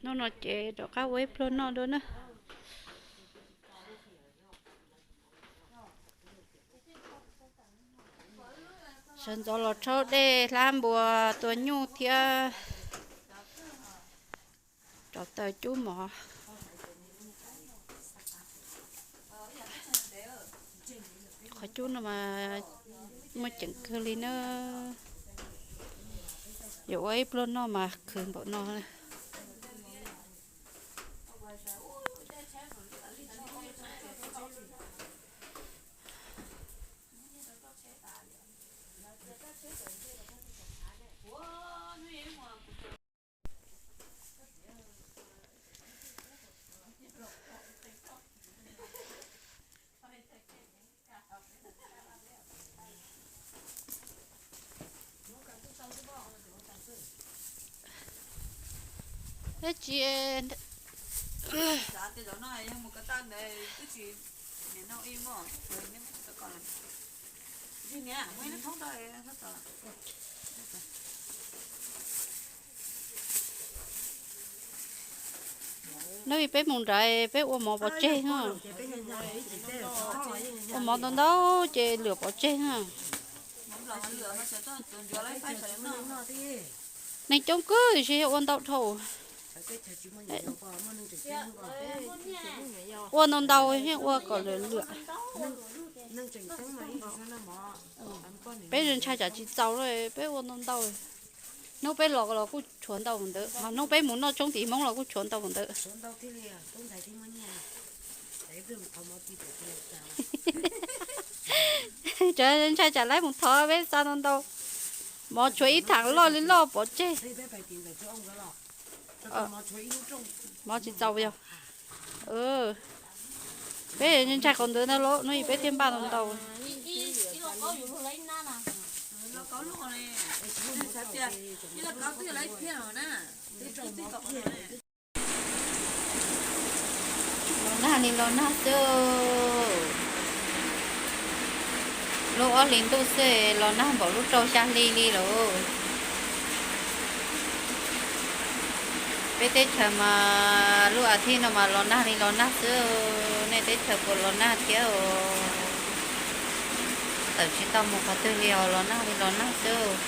Hnub no ces rov qab ua ib pluag noj dua na. Sawv ntxov los rhaub dej hlab npua tua nyuj thiab rauv taws cub mov. Qhov cub no mas muaj ceem kawg li na. Yuav ua ib pluag noj mas khwv npaum no. Tsis Nub, peb mus nrad peb ua mov pov tseg na. Ua mov ntau ntau ces lwm pov tseg na. Neeg coob kawg tiam sis ua ntau dhau. Ua ntau ntau thiaj ua kom lwm lwm. Peb ntshai tsam tsis txaus, peb ua ntau ntau. Hnub peb los los kuj tshuav ntau ntawd, hnub peb mus noj tshoob tim Hmoob los kuj tshuav ntau ntawd. Tseem ntshai tsam lawv mus thov peb xa ntau ntau. Mov tshuav ib thaam loj li loj pov tseg. Mov tsis txaus yog. Peb ntshai qhov ntawd na, hnub ib peb thiaj npaj ntau ntau. Los nag li los nag xwb. Lub ob hlis ntuj xwb los nag npaum lub rau xya hli li lauj. Peb teb chaws mas lub as thiv no mas los nag li los nag xwb. Nej teb chaws puas los nag thiab? Tawm tsis tau mus qhov twg li os, los nag li los nag xwb.